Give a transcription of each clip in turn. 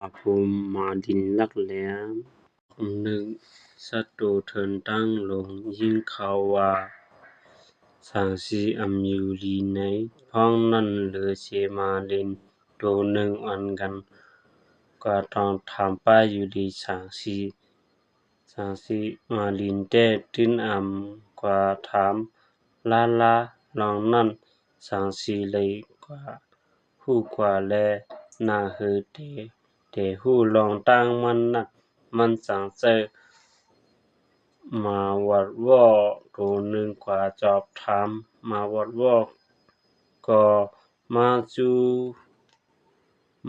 ມາພູມມາລິນລັກແຫຼມ. ໜຶ່ງ ສັດໂຕເທີນຕັ້ງລົງ ຍິງຂ່າວວ່າ ສາງຊີອຳຢູ່ລີໃນ. ພ້ອມນັ້ນເລີຍເຊມາລິນໂຕໜຶ່ງອັນກັນ ກວ່າຕ້ອງຖາມປ້າຢູ່ລີສາງຊີ. ສາງຊີມາລິນແຕ້ຕື່ນອຳກວ່າຖາມລາລາ. ລອງນັ້ນ ສາງຊີເລີຍກວ່າ ຮູ້ກວ່າແລ ໜ້າຫືເຕ ແຕ່ຮູ້ລອງຕັ້ງມັນນັ້ນ ມັນຈັ່ງເຈີມາວອດວໍໂຕໜຶ່ງກວ່າຈອບຖາມ ມາວອດວໍກໍມາຈູ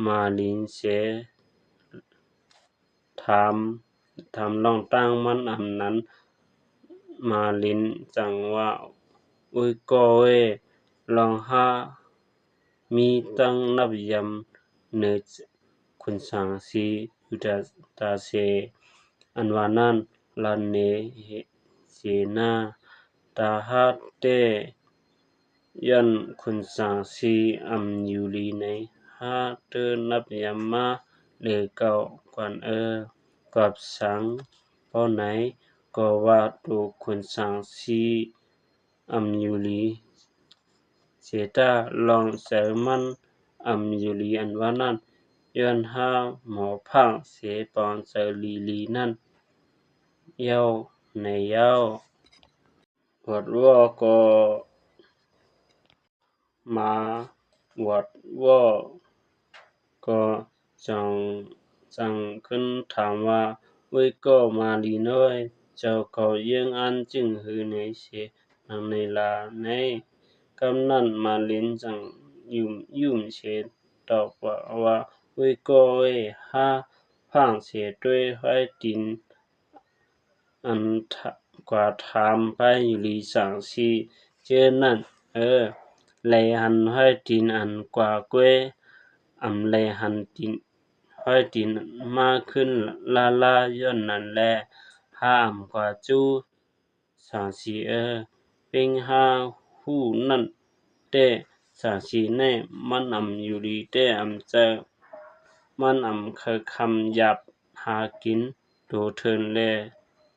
ມາລິນເສ ຖາມ ຖາມລອງຕັ້ງມັນອຳນັ້ນ ມາລິນຈັ່ງວ່າ ອຸ້ຍກໍເວີຍ ລອງຫາ ມີຕັ້ງນັບຍາມເນີ ຄຸນສາງຊີ ຢູ່ຕາ ຕາເສ ອັນວ່ານັ້ນ ລະເນເສນາ ຕາຫາກແຕ່ ຍ້ອນຄຸນສາງຊີອຳຢູ່ລີໃນ ຫາເຕີນັບຍາມມາເລີເກົ່າກ່ອນເອີ ກອບສັງເປົ້າໃນ ກໍວ່າໂຕຄຸນສາງຊີ ອຳຢູ່ລີ ເສຕາ ລອງເຈີມັນອຳຢູ່ລີອັນວ່ານັ້ນ ຍ້ອນຫາໝໍພັງເສປອງເຈີລີລີນັ້ນ ເຍົາໃນເຍົາ ວອດວໍກໍມາ ວອດວໍກໍ ຈັ່ງ ຈັ່ງຂຶ້ນຖາມວ່າ ອຸ້ຍກໍມາລີນ້ອຍ ເຈົ້າກໍເຢີ້ງອັນຈຶ່ງຫືເນເສ ນາງໃນລາໃນ. ກຳນັ້ນມາລິນຈັ່ງຫຍຸ້ມຫຍຸ້ມເສຕອບວ່າ ອຸ້ຍກໍເອີຍ ຫາພັງເສດ້ວຍຫ້ອຍຕີນ ອັນກວ່າຖາມໄປຢູ່ລີສາງຊີເຈີນັ້ນເອີ ໄລຫັນຫ້ອຍຕີນອັນກວ່າເກວຍ ອຳໄລຫັນຕີນ ຫ້ອຍຕີນມາຂຶ້ນລາລາ ຍ້ອນນັ້ນແລ ຫາອຳກວ່າຈູສາງຊີເອີ ເປັງຫາຮູ້ນັ້ນແຕ່ສາງຊີແນ່ ມັນອຳຢູ່ລີແຕ່ອຳເຈີ ມັນອຳເຄີຄຳຢາບຫາກິນ ໂຕເທີນແລ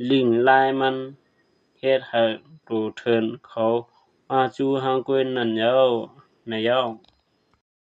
ລິງລາຍມັນເຮັດໃຫ້ໂຕເທີນເຂົາມາຈູຫາງກ້ວຍນັ້ນເຍົາ ນະເຍົາ.